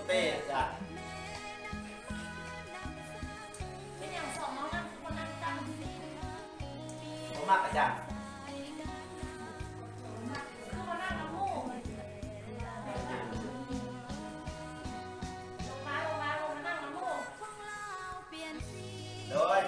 ເຕະອາຈານ. ເປັນຫຍັງສອງນ້ອງນັ້ນຄືບໍ່ນັ່ງຕັ້ງ? ບໍ່ມັກອາຈານ. ຄືບໍ່ນັ່ງນຳໝູ່? ລົງມາ ລົງມາ ລົງມານັ່ງນຳໝູ່. ໂດຍ.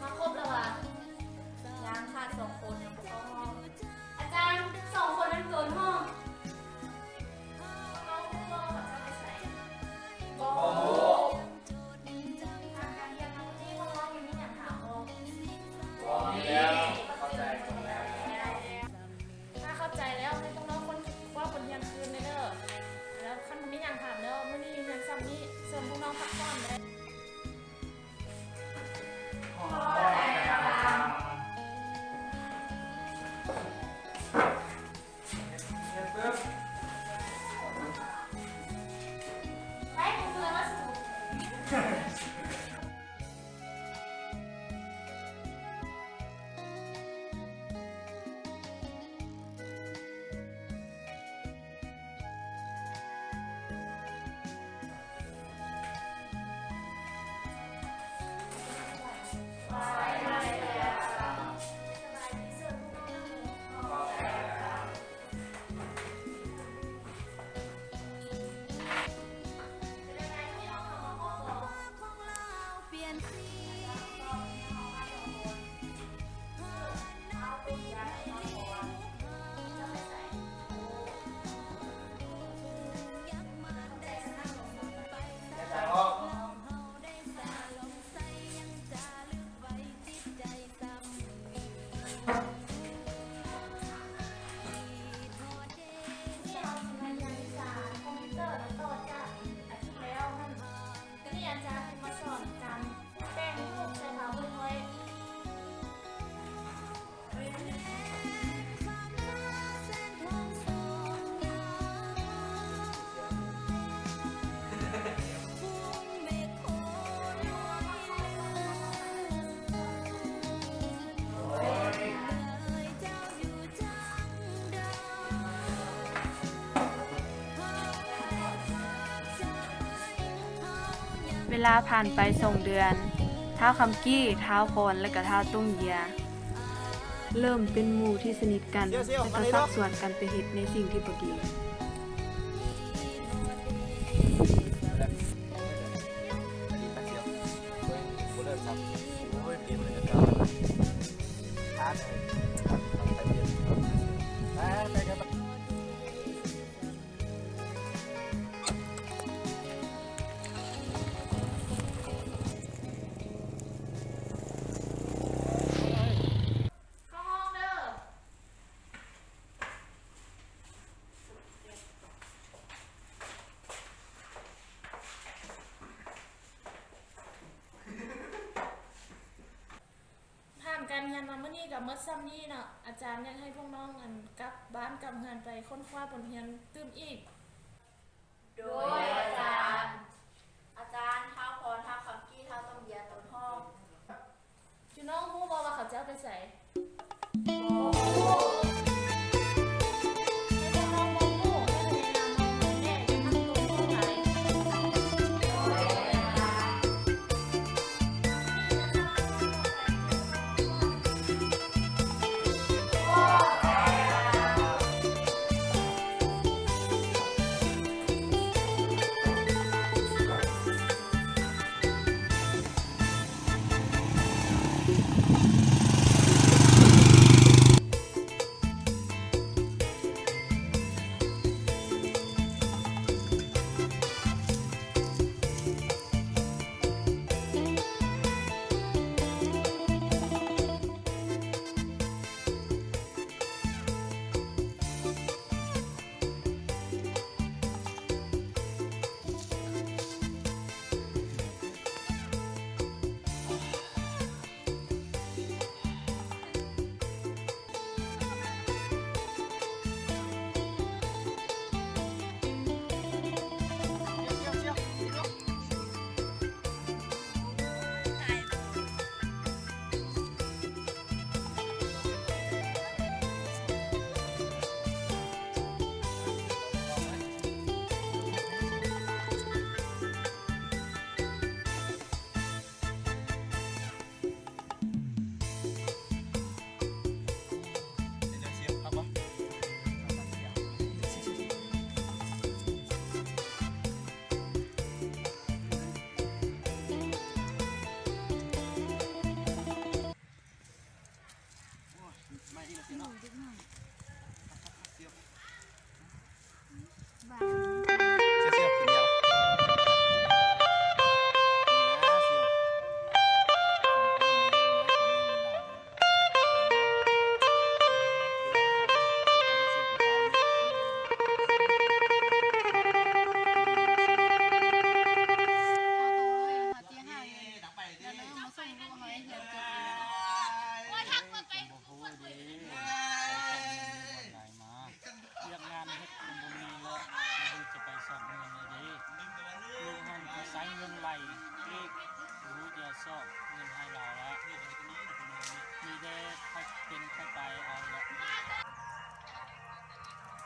ມາຄົບແລ້ວຫວາ? ຍັງຂາດສອງຄົນຍັງບໍ່ເຂົ້າຫ້ອງ. ອາຈານ, ສອງຄົນນັ້ນເກີນຫ້ອງ. ນ້ອງຮູ້ບໍ່ວ່າເຂົາເຈົ້າໄປໃສ? ບໍ່ຮູ້. ທາງການຮຽນນຳມື້ນີ້ພວກນ້ອງຍັງມີຫຍັງຖາມບໍ່? ບໍ່ມີແລ້ວ, ເຂົ້າໃຈໝົດແລ້ວ. ຖ້າເຂົ້າໃຈແລ້ວ ໃຫ້ພວກນ້ອງຄົ້ນຄວ້າບົດຮຽນຄືນແດ່ເດີ. ແລ້ວຄັນບໍ່ມີຫຍັງຖາມແລ້ວ, ມື້ນີ້ຮຽນຊ່ຳນີ້, ເຊີນພວກນ້ອງພັກຜ່ອນໄດ້. ນີ້ເຮົາຊິມາຮຽນວິຊາຄອມພິວເຕີກັນຕໍ່ຈາກອາທິດແລ້ວຫັ້ນ. ມື້ນີ້ອາຈານຊິມາສອນການແປງຮູບໃສ່ພາວເວີຍ. ເວລາຜ່ານໄປສອງເດືອນ, ທ້າວຄຳກີ້, ທ້າວພອນ ແລະກະທ້າວຕົງເຢຍ ເລີ່ມເປັນໝູ່ທີ່ສະໜິດກັນ ແລະກະຊັກຊວນກັນໄປເຮັດໃນສິ່ງທີ່ບໍ່ດີ. ເຂົ້າຫ້ອງເດີ. ຜ່ານການຮຽນມາມື້ນີ້ກະໝົດຊ່ຳນີ້ເນາະ. ອາຈານຢາກໃຫ້ພວກນ້ອງ ອັນ ກັບບ້ານກັບເຮືອນໄປຄົ້ນຄວ້າບົດຮຽນຕື່ມອີກ. ໂດຍອາຈານ. ອາຈານ, ທ້າວພອນ, ທ້າວຄຳກີ້, ທ້າວຕົງເຢຍ, ຕົ້ນຫອມ. ຈຸນ້ອງຮູ້ບໍ່ວ່າເຂົາເຈົ້າໄປໃສ? ບໍ່ຮູ້. ໃຫ້ພວກນ້ອງບໍ່ຮູ້ ໃຫ້ພະຍາຍາມມາເບິ່ງແດ່ ຢ່າມັກຕົວໂຕຫຼາຍ. ຂອບໃຈ.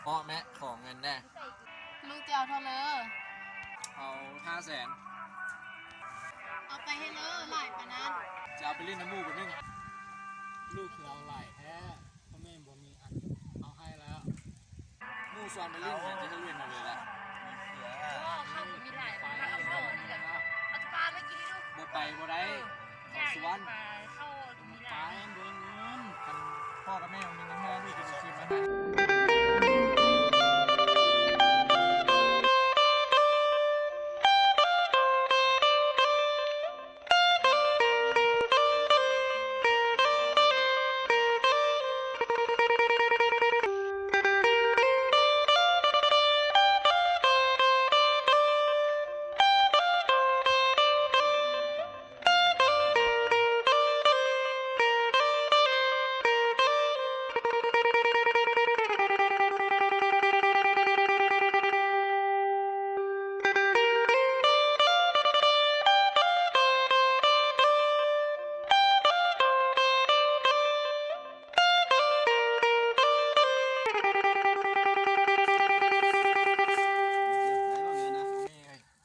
ເໝາະແມະ ຂໍເງິນແດ່. ລູກຈະເອົາເທົ່າໃດ? ເອົາຫ້າແສນ. ເອົາໄປໃຫ້ເລີ ຫຼາຍປານນັ້ນ. ຈະເອົາໄປຫຼິ້ນນຳໝູ່ບາດໜຶ່ງ. ລູກຄືເອົາຫຼາຍແທ້. ພໍ່ແມ່ບໍ່ມີອັນເອົາໃຫ້ແລ້ວ. ໝູ່ຊວນໄປຫຼິ້ນ ເຮົາຈະເຮັດເວນເອົາເລີຍລະ. ໂອ້ ເຮົາບໍ່ມີຫຼາຍ ໄປ ເຮົາເອົາເທົ່ານີ້ແຫຼະ. ເຮົາຈະພາໄປກິນຢູ່. ບໍ່ໄປບໍ່ໄດ້. ເອີ ເຂົາຊວນ. ເຮົາບໍ່ມີຫຼາຍ. ໄປ ບໍ່ມີເງິນ. ຄັນພໍ່ກັບແມ່ມີເງິນແທ້ ລູກຈະໄປຊື້ມາໃຫ້.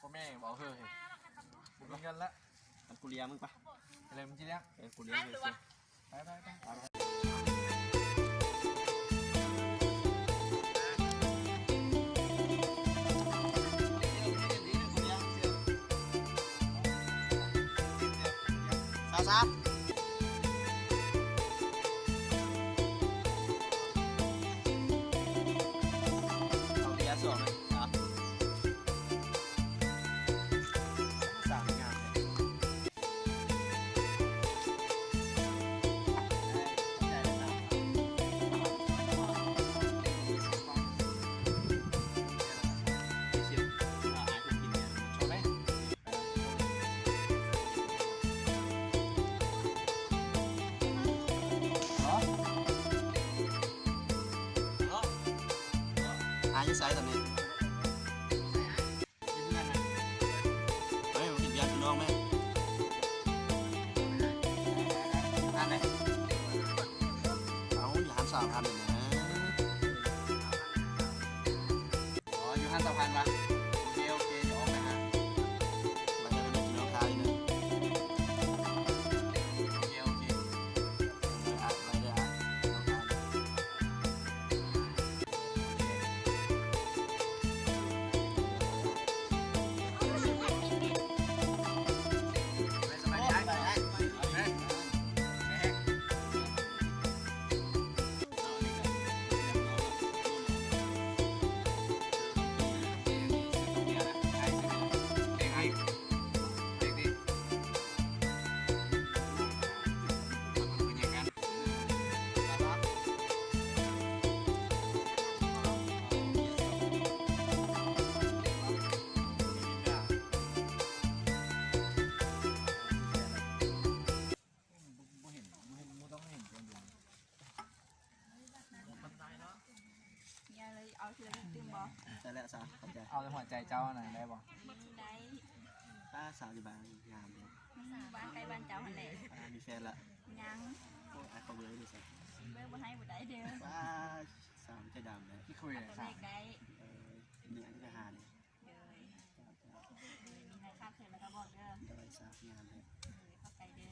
ພໍ່ແມ່ເວົ້າເຮີ້ຍ ບໍ່ມີເງິນລະ. ອັນ ກູລ້ຽງມຶງປະ. ເລີຍ ມຶງຊິລ້ຽງ. ເອີ ກູລ້ຽງເລີຍ. ໄປ ໄປ ໄປ. ສາມ ສາມ ເອົາເບຍສອງ ສາມ ສາມ ງາມແທ້. ຫາຢູ່ໃສຕອນນີ້? ເຮີ້ຍ ມາກິນເບຍກັບນ້ອງແມ່. ເອົາ ຢູ່ຮ້ານສາວພັນນີ້ນະ. ອໍ ຢູ່ຮ້ານສາວພັນວະ. ໂອເຄ ໂອເຄ ດຽວອອກໄປຫາ. ມາເຈີກັນກິນນ້ອງຄາຍເດີ. ໂອເຄ ໂອເຄ ເດີອາ ໄປເດີອາ ນ້ອງຄາຍ. ເອົາທີລະລູກຕື່ມບໍ່? ໄດ້ແລ້ວສາວ ຂອບໃຈ. ເອົາແຕ່ຫົວໃຈເຈົ້ານະ ໄດ້ບໍ່? ອືມ ໄດ້. ປ້າ ສາວຢູ່ບ້ານງາມເດ. ອືມ ບ້ານໃກ້ບ້ານເຈົ້າຫັ້ນແຫຼະ. ປ້າ ມີແຟນລະ? ຍັງ. ໂອ້ຍ ອ້າຍຂໍເບີເດີສາວ. ເບີບໍ່ໃຫ້ບໍ່ໄດ້ເດີ. ປ້າ ສາວໃຈດຳເດີ. ທີ່ຄຸຍ ເອົາໂຕໃກ້ໆ. ເອີ ນີ້ອັນທີ່ໄປຫານີ້. ໂດຍ ເຈົ້າ ເຈົ້າ ມີໃຜຂາດເຂີນແລ້ວກໍບອກເດີ. ໂດຍ ສາວງາມເດີ. ໂດຍ ຂອບໃຈເດີ.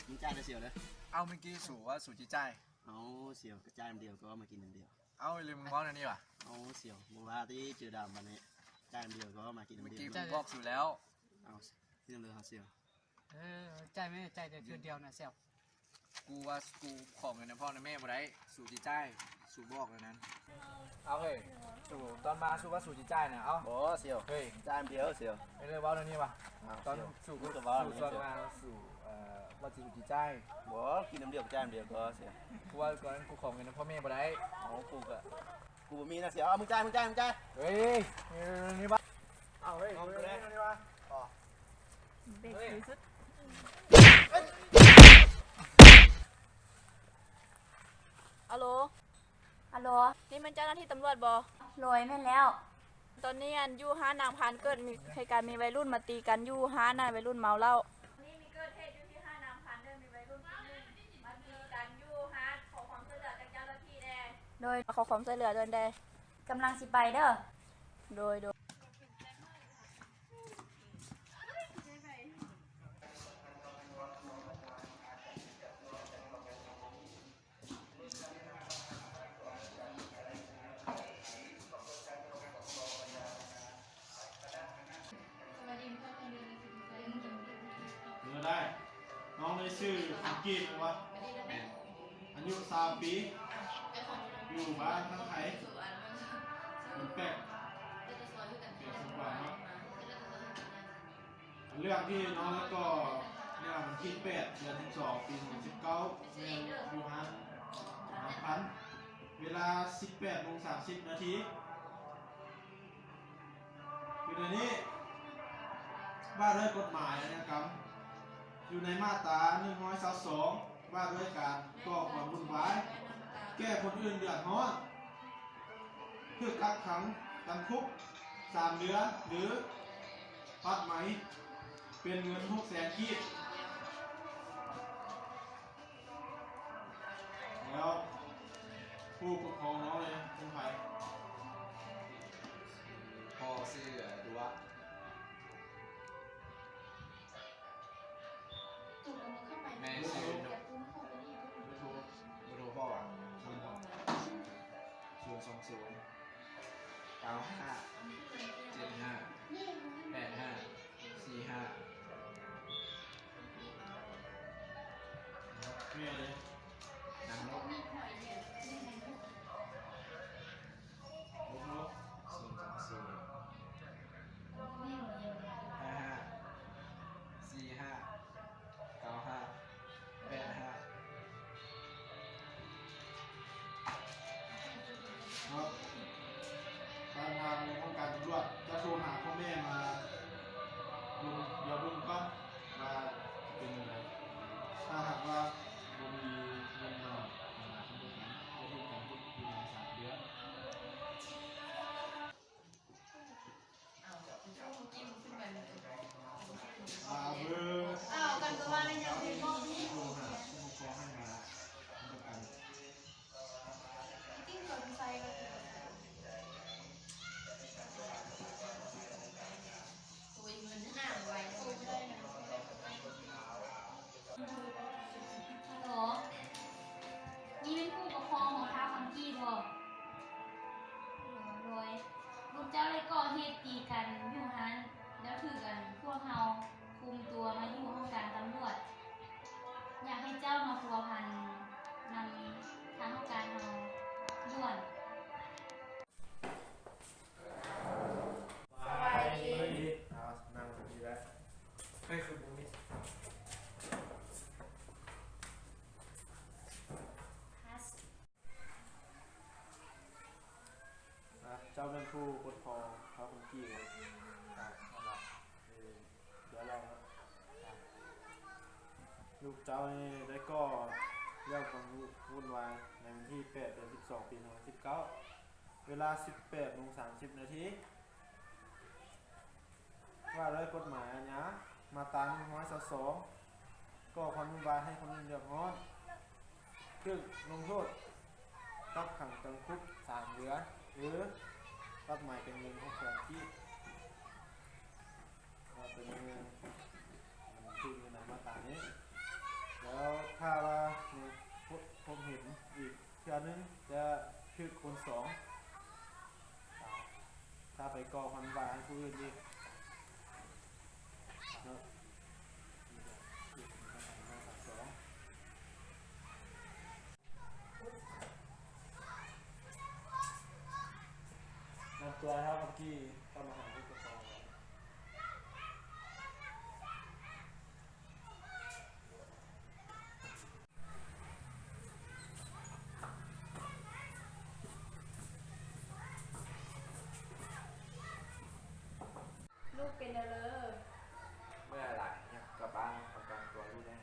ມຶງຈ່າຍເດີສ່ຽວເດີ. ເອົ້າ ເມື່ອກີ້ສູວ່າສູຊິຈ່າຍ. ເອົາ ສ່ຽວກະຈ່າຍນຳດຽວ ກະວ່າມາກິນນຳດຽວ. ເອົ້າ ອີ່ຫຼີ ມຶງເວົ້າແນວນີ້ຫວາ? ເອົາ ສ່ຽວ ບໍ່ວ່າຕິ ເຈີດຳບາດນີ້ ຈ່າຍນຳດຽວ ກະວ່າມາກິນນຳດຽວ. ເມື່ອກີ້ກູບອກສູແລ້ວ. ເອົ້າ ຍັງເຫຼືອຫາສ່ຽວ. ເອີ ຈ່າຍແມ່ ຈ່າຍແຕ່ຄືດດຽວນະສ່ຽວ. ກູວ່າກູຂໍເງິນນຳພໍ່ນຳແມ່ບໍ່ໄດ້ ສູຊິຈ່າຍ ສູບອກແນວນັ້ນ. ເອົາເຮີ້ຍ ສູຕອນມາສູວ່າສູຊິຈ່າຍນະ. ເອົາ ບໍ່ສ່ຽວ ເຮີ້ຍ ຈ່າຍດຽວສ່ຽວ. ເອີ ເວົ້າແນວນີ້ວະ ຕອນສູ ສູຊວນມາສູ ເອີ ວ່າຊິ ສູຊິຈ່າຍ. ບໍ່ ກິນນ້ຳດຽວ ຈ່າຍນ້ຳດຽວກໍສ່ຽວ. ກູວ່າຕອນນັ້ນກູຂໍເງິນນຳພໍ່ແມ່ບໍ່ໄດ້. ເອົາ ກູກະ ກູບໍ່ມີນະສ່ຽວ. ເອົາ ມຶງຈ່າຍ ມຶງຈ່າຍ ມຶງຈ່າຍ. ເຮີ້ຍ ນີ້ວະ ເອົາເຮີ້ຍ ນີ້ວະ. ອໍ ເບຣກທີ່ສຸດ. ອາໂຫຼ ອາໂຫຼ ນີ້ແມ່ນເຈົ້າໜ້າທີ່ຕຳຫຼວດບໍ່? ໂດຍ ແມ່ນແລ້ວ. ຕອນນີ້ ອັນ ຢູ່ຮ້ານນາງພັນ ເກີດມີ ເຫດການມີໄວລຸ້ນມາຕີກັນຢູ່ຮ້ານນະ ໄວລຸ້ນເມົາເຫຼົ້າ. ນີ້ມີເກີດເຫດຢູ່ທີ່ຮ້ານນາງພັນເດີ ມີໄວລຸ້ນກຸ່ມໜຶ່ງມາຕີກັນຢູ່ຮ້ານ ຂໍຄວາມຊ່ວຍເຫຼືອຈາກເຈົ້າໜ້າທີ່ແດ່. ໂດຍ ຂໍຄວາມຊ່ວຍເຫຼືອເດີແດ່. ກຳລັງຊິໄປເດີ. ໂດຍ ໂດຍ. ເອີ ໄດ້. ນ້ອງນີ້ຊື່ ອັງກິດວະ? ອາຍຸຊາວປີ ຢູ່ບ້ານທາງໄທ ເປັນແປກ ແປກສວນກວາງເນາະ. ເລື່ອງທີ່ນ້ອງແລ້ວກໍເມື່ອວັນທີແປດ ເດືອນສິບສອງ ປີສອງພັນສິບເກົ້າ ແມ່ນຢູ່ຮ້ານນາງພັນ ເວລາສິບແປດໂມງສາມສິບນາທີ. ຢູ່ໃນນີ້ວ່າດ້ວຍກົດໝາຍອາຍະກຳ ຢູ່ໃນມາດຕາໜຶ່ງຮ້ອຍຊາວສອງ ວ່າດ້ວຍການກໍ່ຄວາມວຸ້ນວາຍ ແກ່ຄົນອື່ນເດືອດຮ້ອນ ຖືກກັກຂັງຈຳຄຸກສາມເດືອນ ຫຼື ປັບໃໝເປັນເງິນຫົກແສນກີບ. ແລ້ວຜູ້ປົກຄອງນ້ອງເລີຍເປັນໃຜ? ພໍ່ຊື່ ເອີ ດຸວະ. ແມ່ຊື່ ເບີໂທ ເບີໂທພໍ່ຫວາ? ສູນສອງສູນ ເກົ້າຫ້າ ເຈັດຫ້າ ແປດຫ້າ ສີ່ຫ້າ. ເມຍເດ້ ນາງນົກ ນົກ ສູນສອງສູນ ຫ້າຫ້າ ສີ່ຫ້າ ເກົ້າຫ້າ ແປດຫ້າ. ເນາະ ທາງ ທາງຫ້ອງການຕຳຫຼວດຈະໂທຫາພໍ່ແມ່ມາເບິ່ງ ດຽວເບິ່ງກ່ອນວ່າເປັນຈັ່ງໃດ. ຖ້າຫາກວ່າບໍ່ມີເງິນມາ ອ່າ ທຳການ ຈະເຮັດການຢຸດຢູ່ໃນສາມເດືອນ. ອ່າ ເບີ ເອີ ກັນກໍວ່າໄດ້ຍັງເປັນໝໍນີ້ ໂທຫາຜູ້ປົກຄອງໃຫ້ມາທຳປະກັນ. ຮັລໂຫຼ ນີ້ແມ່ນຜູ້ປົກຄອງຂອງທ້າວຄຳກີ້ບໍ່? ໂດຍ ລູກເຈົ້າໄດ້ກໍ່ເຫດຕີກັນຢູ່ຫັ້ນ ແລ້ວຖືກ ອັນ ພວກເຮົາຄຸມຕົວມາຢູ່ຫ້ອງການຕຳຫຼວດ. ຢາກໃຫ້ເຈົ້າມາພົວພັນນຳທາງຫ້ອງການເຮົາດ່ວນ. ສະບາຍດີ. ເອົາ ນັ່ງຢູ່ແລ້ວ. ເຮີ້ຍ ຄືບໍ່ມີ. ອ່າ ເຈົ້າແມ່ນຜູ້ປົກຄອງທ້າວຄຳກີ້ບໍ່? ອ່າ ເອົາລະ ເອີ ດຽວລອງເນາະ. ອ່າ ລູກເຈົ້ານີ້ໄດ້ກໍ່ເລື່ອງຄວາມວຸ້ນວາຍໃນວັນທີແປດ ເດືອນສິບສອງ ປີສອງພັນສິບເກົ້າ ເວລາສິບແປດໂມງສາມສິບນາທີ. ວ່າດ້ວຍກົດໝາຍອາຍາ ມາດຕາໜຶ່ງຮ້ອຍຊາວສອງ ກໍ່ຄວາມວຸ້ນວາຍໃຫ້ຄົນອື່ນເດືອດຮ້ອນ ຖືກລົງໂທດກັກຂັງຈຳຄຸກສາມເດືອນ ຫຼື ປັບໃໝເປັນເງິນຫົກແສນກີບ. ວ່າເປັນເລື່ອງ ອາ ຖືກໃນມາດຕານີ້ ແລ້ວຖ້າວ່າຍັງພົບເຫັນອີກເທື່ອໜຶ່ງ ຈະຖືກຄູນສອງ ຖ້າໄປກໍ່ຄວາມວຸ້ນວາຍໃຫ້ຜູ້ອື່ນອີກ. ແລ້ວເຮົາກໍຂີ່ເຂົ້າມາຫາລູກເຈົ້າຂອງ. ລູກເປັນແນວເລີ? ເມື່ອຍຫຼາຍ ຢາກກັບບ້ານ. ປະກັນຕົວລູກແດ່.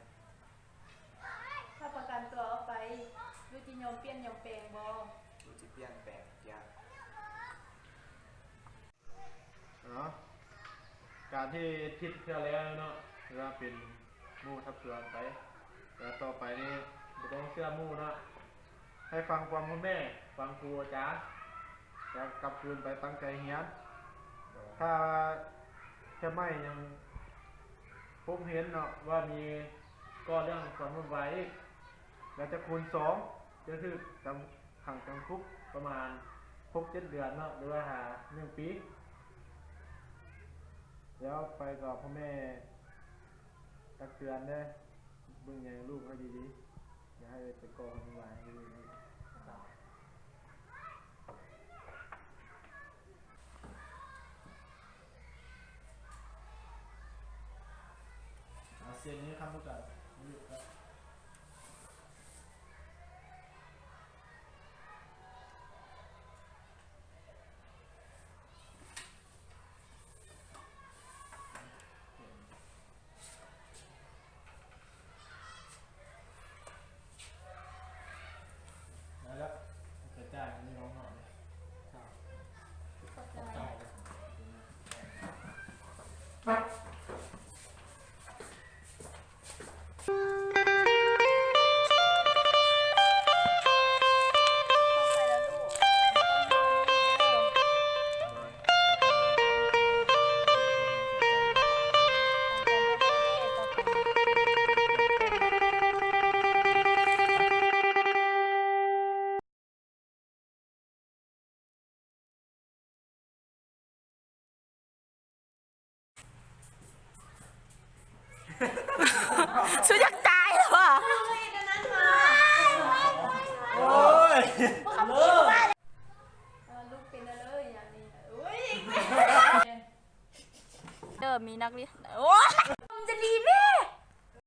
ຖ້າປະກັນຕົວອອກໄປ, ລູກຈະຍອມປ່ຽນຍອມແປງບໍ່? ລູກຈະປ່ຽນແປງທຸກຢ່າງ. ເນາະ ການທີ່ຜິດເທື່ອແລ້ວເນາະ ຖືວ່າເປັນໝູ່ທັບຊວນໄປ, ແຕ່ຕໍ່ໄປນີ້ບໍ່ຕ້ອງເຊື່ອໝູ່ເນາະ, ໃຫ້ຟັງຄວາມພໍ່ແມ່, ຟັງຄູອາຈານ, ແລ້ວກັບຄືນໄປຕັ້ງໃຈຮຽນ. ໂດຍ. ຖ້າເທື່ອໃໝ່ຍັງພົບເຫັນເນາະ ວ່າມີກໍ່ເລື່ອງຄວາມວຸ່ນວາຍອີກ, ແລ້ວຈະຄູນສອງ, ຈະຖືກຈຳ ຂັງຈຳຄຸກປະມານຫົກເຈັດເດືອນເນາະ ຫຼືວ່າຫາໜຶ່ງປີ. ແລ້ວໄປກໍພໍ່ແມ່ຕັກເຕືອນເດີ້, ເບິ່ງແຍງລູກໃຫ້ດີໆ, ຢ່າໃຫ້ໄປກໍ່ຄວາມວຸ່ນວາຍໃຫ້ຜູ້ອື່ນອີກ. ອາ ສຽງນີ້ຄຳປະກັນ. ແລ້ວກະຈ່າຍໃຫ້ນ້ອງເຮົາເດ້. ຂອບໃຈ. ຂອບໃຈ. ສຸດຢາກຕາຍແລ້ວຫວາ. ໂອ້ຍ ເອີ ລູກເປັນແນວເລີຍຫຍັງນີ້. ໂອ້ຍ ເດີ ມີນັກຮຽນ ໂອ້ຍ.